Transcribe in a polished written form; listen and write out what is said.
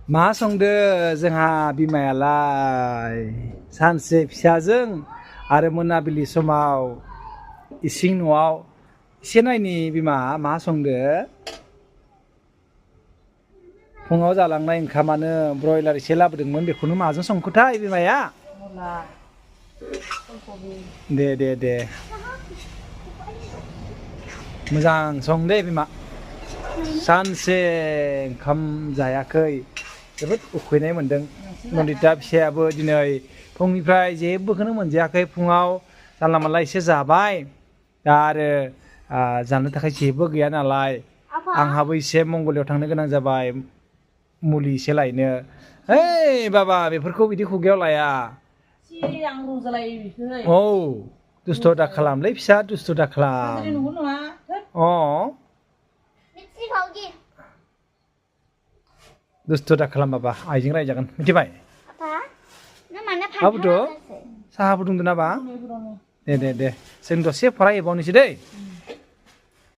मा संदो जोंहा बिमायालाय सानसे फिसाजों आरो मोनाबिलि समाव इसिं न'आव एसे नायनि बिमा मा संदो फुङाव जालांनाय ओंखामानो ब्रयलार एसे लाबोदोंमोन बेखौनो माजों संखोथाय बिमाया दे मोजां सं दे बिमा सानसे ओंखाम जायाखै जोबोद उखैनाय मोन्दों नन्दिता फिसायाबो दिनै फुंनिफ्राय जेबोखौनो मोनजायाखै फुङाव जानला मानला एसे जाबाय दा आरो जानो थाखाय जेबो गैया नालाय आंहाबो एसे मंगलदैयाव थांनो गोनां जाबाय मुलि एसे लायनो ओइ बाबा बेफोरखौ बिदि खुगायाव लाया औ दुस्थ' दा खालामलै फिसा दुस्थ' दा खालाम अ दुस्थ' दा खालाम बाबा आइजों रायजागोन मिथिबाय साहा फुदुंदो नामा दे जों दसे फरायबावनोसै दै